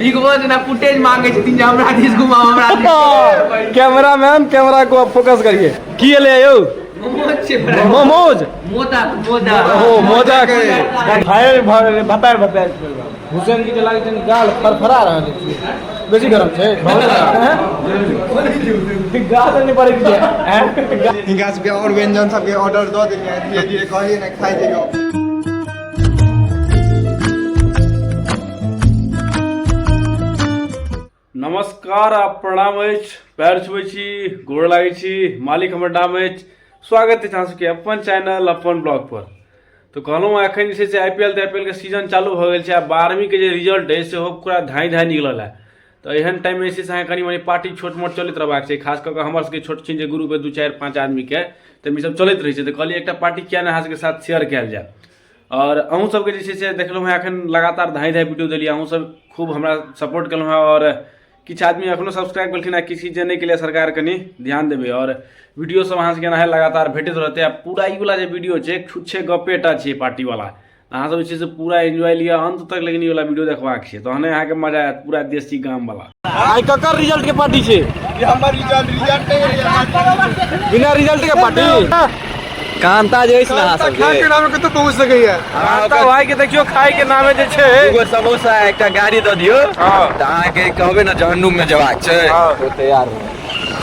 Big boss जेना footage मांगे छथिन जे हमरा दिस घुमाओ, हमरा दिस। कैमरा मैन, कैमरा को आप फोकस करिए। की एलै यौ? मोमोज छै बड़ा। मोमोज? मोदक, मोदक। ओ मोदक फायर भऽ गेलै, भपार भपार। हुसैन जी के लागै छनि गाल फरफरा रहल अछि, बेसी गरम छै। हैं? गाल नहि पड़ै छै। हैं? हिनका सबके आओर व्यंजन सबके ऑर्डर दऽ देलियै, धीरे धीरे कहलियै ने खाइ जइयौ। नमस्कार आ प्रणाम अछि, पैर छुबै छी, गोर लागै छी, मालिक हमर नाम अछि। स्वागत अछि अहाँ सबके अपन चैनल अपन ब्लॉग पर। तऽ कहलहुँ हँ, एखन जे छै से I P L तऽ I P L के सीजन चालू भऽ गेल छै आ 12वींके जे रिजल्ट अछि सेहो पूरा धाँइ धाँइ निकलल है। तऽ एहन टाइममे जे छै से अहाँके कनि मनि पार्टी छोट मोट चलैत रहबाक छै, खास कऽ कऽ हमर सबके छोट छिन जे ग्रुप अइ 2 4 5 आदमीके, तऽ ई सब चलैत रहै छै। तऽ कहलियै एकटा पार्टी किया नहि अहाँ सबके साथ शेयर कयल जाय। आओर अहूँ सबके जे छै से देखलहुँ हँ एखन लगातार धाँइ धाँइ वीडियो देलियै, अहूँ सब खूब हमरा सपोर्ट केलहुँ हँ। आओर किछु आदमी एखनो सब्सक्राइब केलखिन आ किछु जे नहि केलियै, सरकार कनि ध्यान देबै। आओर वीडियो सब अहाँ सबके एनाहे लगातार भेटैत रहतै। आ पूरा ई वाला जे वीडियो छै छुच्छे गप्पेटा छियै पार्टी वाला, अहाँ सब जे छै से पूरा एन्जॉय लिअ अंत तक, लेकिन ई वाला वीडियो देखबाक छै तहने अहाँके मजा आयत पूरा देसी गाम वाला। आइ ककर रिजल्ट के पार्टी छै? हमर रिजल्ट, रिजल्ट नहि एलै। बिना रिजल्ट के पार्टी। कांता जे अछि ने अहाँ सबके खाय के नामे कतऽ पहुँच सकैया। कांता भाई के देखियो खाय के नामे जे छै। दूगो समोसा आ एकटा गाड़ी दऽ दियौ तऽ अहाँके कहबै ने जहन्नुम मे जेबाक छै, तो तैयार हो।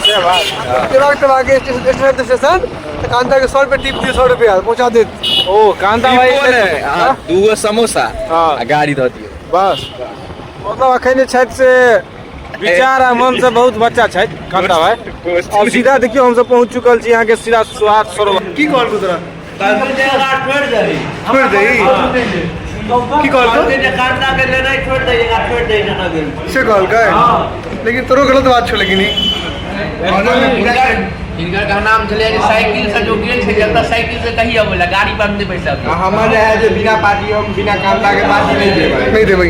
से बात तेबाक तेबाक स्टेशन स्टेशन तऽ कांता के 100 रुपया टिप दियौ, 100 रुपया पहुँचा देत। ओ कांता भाई टिपो नहि, अहाँ दूगो समोसा आ गाड़ी दऽ दियौ। बस, मतलब एखन जे छथि से विचार आ मन से बहुत बच्चा छथि कांता भाई। अब सीधा देखियो हमसब पहुंच चुकल छी अहाँके सीधा स्वाद सरोवर। की कहलकौ तोरा? छोड़ि दही। की कहलकौ? से कहलकै? लेकिन तोरो गलत बात छौ, लेकिन ई हिनकर कहनाम छलै जे साइकिल से जो गेल छै जतऽ साइकिल से कही अबै ला, गाड़ी पर नहि बैसल। हमर रहै जे बिना पार्टी, हम बिना कांता के पार्टी नहि देबै, नहि देबै।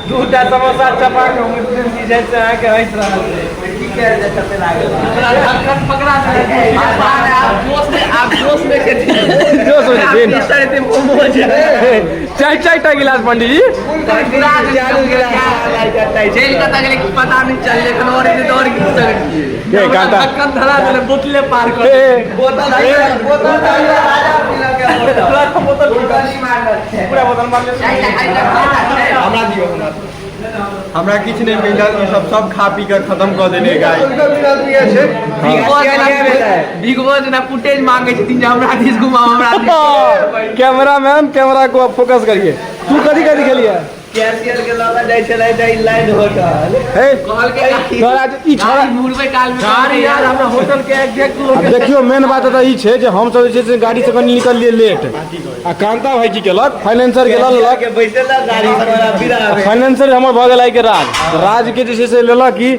दूटा समोसा चपा कऽ मुस्लिम जी जाइ से अहाँके हँसि रहल छै। की कयल जाय, कते लागल ओकरा धक्कन पकड़ा देलकै। आब जोश में, आब जोश में छथिन। जोश में छथिन। आब सर एते मोमोज। चारि चारि टा गिलास पंडीजी। चलि कतऽ गेलै कि पता नहि चललै। एखन और एते दौड़ की सकै छियै। के कांता? धक्कन धरा देलै, बोतले पार कर। ए, बोतल बोतल पूरा बोतल मार ले। हमरा दियौ, हमरा हमरा किछु नहि मिलल, ई सब सब खा पी कऽ खत्म कऽ देने गाय। बिग बॉस जेना फुटेज मांगे छथिन जे हमरा दिस घुमाओ, हमरा दिस। कैमरा मैन, कैमरा को आप फोकस करिए। तू कथी कथी खेलिए? कैशियर के लऽ कऽ जाइ छलै तऽ ई लाइन होटल। हे कहलकै तोरा जे ई छोड़ा गाड़ी मुड़बै काल में गाड़ी यार हमरा होटल के एग्जैक्ट आब देखियो, मेन बात तऽ ई छै जे हमसब जे छै से गाड़ी से कनि निकललियै लेट आ कांता भाई की केलक, फाइनेंसर के लऽ लेलक। के बैसेलक गाड़ी पर आ बिना आबै। फाइनेंसर हमर भऽ गेल आइ के राज, राज के जे छै से लेलक ई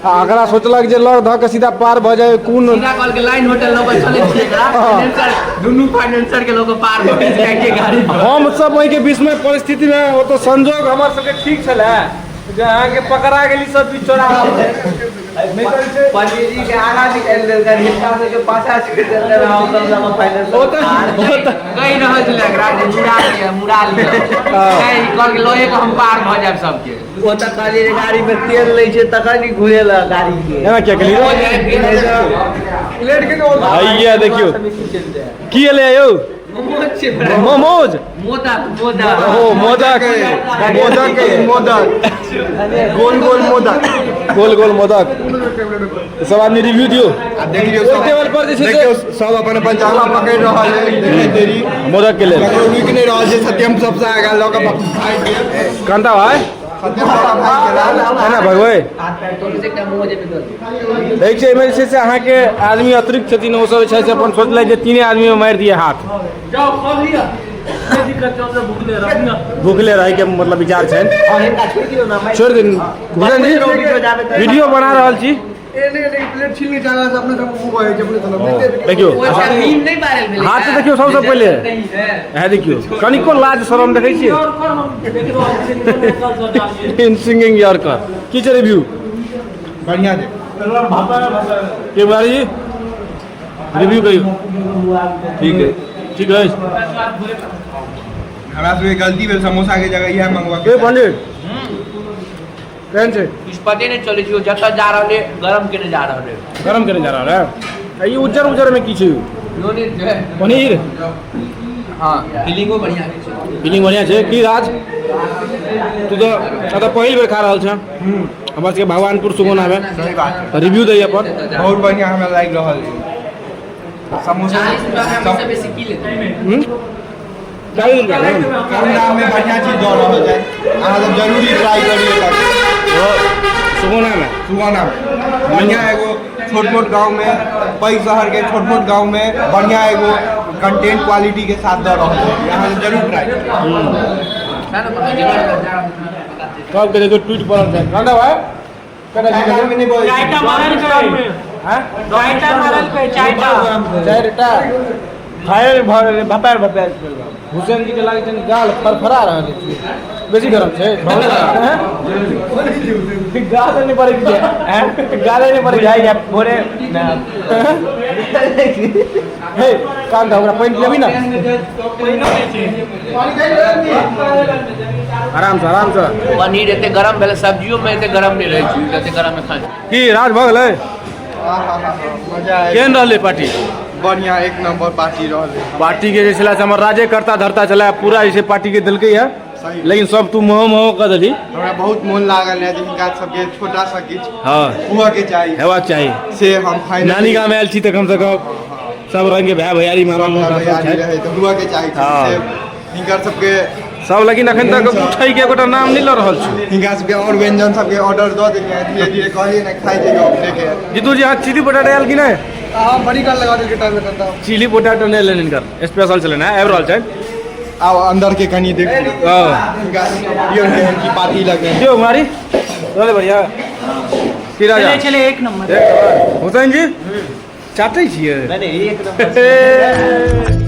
आ एकरा सोचलक जे लग धऽ के सीधा पार भऽ जाय कोन। सीधा कहलकै लाइन होटल लऽ कऽ चलै छियै एकरा। फाइनेंसर, दुनू फाइनेंसर के लऽ कऽ पार भऽ गेल छै के गाड़ी पर। हम सब ओहिके बीचमे परिस्थितिमे ओ तऽ संजोग हमर सबके ठीक छलै जे अहाँके पकड़ा गेली सब बीच चौराहा पर। नहि तऽ जे छै पंडीजी के आगा निकालि देलकनि, हिनका सबके पाछा छोड़ि देलकनि, हम सब लऽ कऽ फाइनेंसर। ओ तऽ ओ तऽ कहि रहल छलै एकरा जे मुड़ा लिअ, मुड़ा लिअ। नहि, कहलकै लए कऽ हम पार भऽ जायब सबके। ओ तऽ कहलियै जे गाड़ी मे तेल लै छै तखन ही घुरेलक गाड़ी के। एना किया केली रे? लेट के हैया देखियो की एलै यौ? मोमोज छै बड़ा। मोमोज? मोदक, मोदक। ओ मोदक। मोदक, मोदक, गोल गोल मोदक। गोल गोल मोदक। सब आदमी रिव्यू दियौ। आ देख लियौ सब टेबल पर जे छै से देखियौ सब अपन अपन जगह पकड़ि रहल है, देखै देरी मोदक के लेल। ककरो रुकि नहि रहल छै। सत्यम सबसँ आगाँ लऽ कऽ भागि गेल। कांता भाई सत्यम लऽ कऽ भागि गेल। एना भगबै देखै छियै, एहिमे जे छै से अहाँके आदमी अतिरिक्त छथिन। ओ सब जे छै से अपन सोचलथि जे तीने आदमीमे मारि दिए हाथ। जाओ खा लिअ, नहि दिक्कत छै, हमसब भुखले रहब। भूखले रहैके मतलब विचार छनि। हिनका छोड़ि दियौ ने। छोड़ि दिन भूषण जी, वीडियो बना रहल छी। प्लेट छीन ले अपने सब मुँह छै अपने सब। देखियौ ओ अच्छा नीम नहि बारल भेलै। हाथ से देखियौ सबसँ पहिले है, देखियौ कनिको लाज शरम देखै छियै इन सिंगिंग यॉर्कर। की छै रिव्यू? बढ़िया छै। के बारी जी रिव्यू कहियौ। ठीक है। ठीक है। हमरा सबके गलती भेल समोसा के जगह इएह मंगवा के पंडित केहन छै? किछु पते नहि चलै छै, ओ जतऽ जा रहल है गरम केने जा रहल है। गरम केने जा रहल है। आ ई उज्जर उज्जर में की छै? नोने छै। पनीर। हाँ, फीलिंगो बढ़िया छै। फीलिंग बढ़िया छै। की राज, तू तऽ एतऽ पहिल बेर खा रहल छह हमर सबके भगवानपुर सुगौना में। सही बात छै। रिव्यू दैय अपन। बहुत बढ़िया हमरा लागि रहल है समोसा। 40 रुपया में हमसे बेसी की लेतै? 40 रुपया ने? कम दाम में बढ़िया चीज दऽ रहल छै, अहाँ सब जरूरी ट्राई करिए। सुगौना में, सुगौना में बढ़िया एगो छोट मोट गाँव में, पैघ शहर के छोट मोट गाँव में बढ़िया एगो कंटेंट क्वालिटी के साथ दऽ रहल छै, अहाँ सब जरूर ट्राई करिए। सबके देखियौ टूटि पड़ल छै। रांधा भाई केना की चाय में नहीं बोलै छै। चारिटा खाए भऽ गेलै, भपारि भपारि। हुसैन जी के लागै छनि गाल फरफरा रहल अछि, बेसी गरम छै। हैं? गाल नहि पड़ै छै, हैं? गाले नहि पड़ै छै भोरे। हे कान दऽ ओकरा पानि पियबी ने। आराम से, आराम से। पनीर एते गरम भेलै, सब्जियो में एते गरम नहि रहै छै जते गरम में खाइ। की राज, भऽ गेलै? मजा आबि। केहन रहलै पार्टी? बढ़िया, एक नंबर पार्टी रहलै। पार्टी के जे छलै से हमर राजे करता धरता छलै पूरा, जे छै पार्टी के देलकै है। सही। लेकिन सब तू मोह मोह कऽ देली। हमरा बहुत मोन लागल है जे हिनका सबके छोटा सा किछु हँ हुअ के चाही। हेबाक चाही। से हम फाइनली नानी गाम आयल छी तऽ कम से कम सब रंग के भाय भैयारी, मामा मौसा सब भैयारी छै। रहै तऽ हुअ के चाही। हँ। से हिनकर सबके सब, लेकिन अखन तक उठै के एकोटा नाम नहि लऽ रहल छी। हिनका सबके और व्यंजन सबके ऑर्डर दऽ देलियै, धीरे धीरे कहलियै ने खाइ जइयौ अपने के। जीतू जी, अहाँ चिली पोटैटो आयल कि नहि? हाँ, बड़ी काल लगा देलकै टाइम में। चिली पोटैटो नहि एलनि, हिनकर स्पेशल छलनि हेँ, आबि रहल छनि। आब अंदर के कनि देख लियौ। हँ। हिनका सबके दियौ केहन की पार्टी लगै। क्यों मारी चले बढ़िया की राजा? छलै एक नंबर। हुसैन जी चाटै छियै? नहीं, एक नंबर।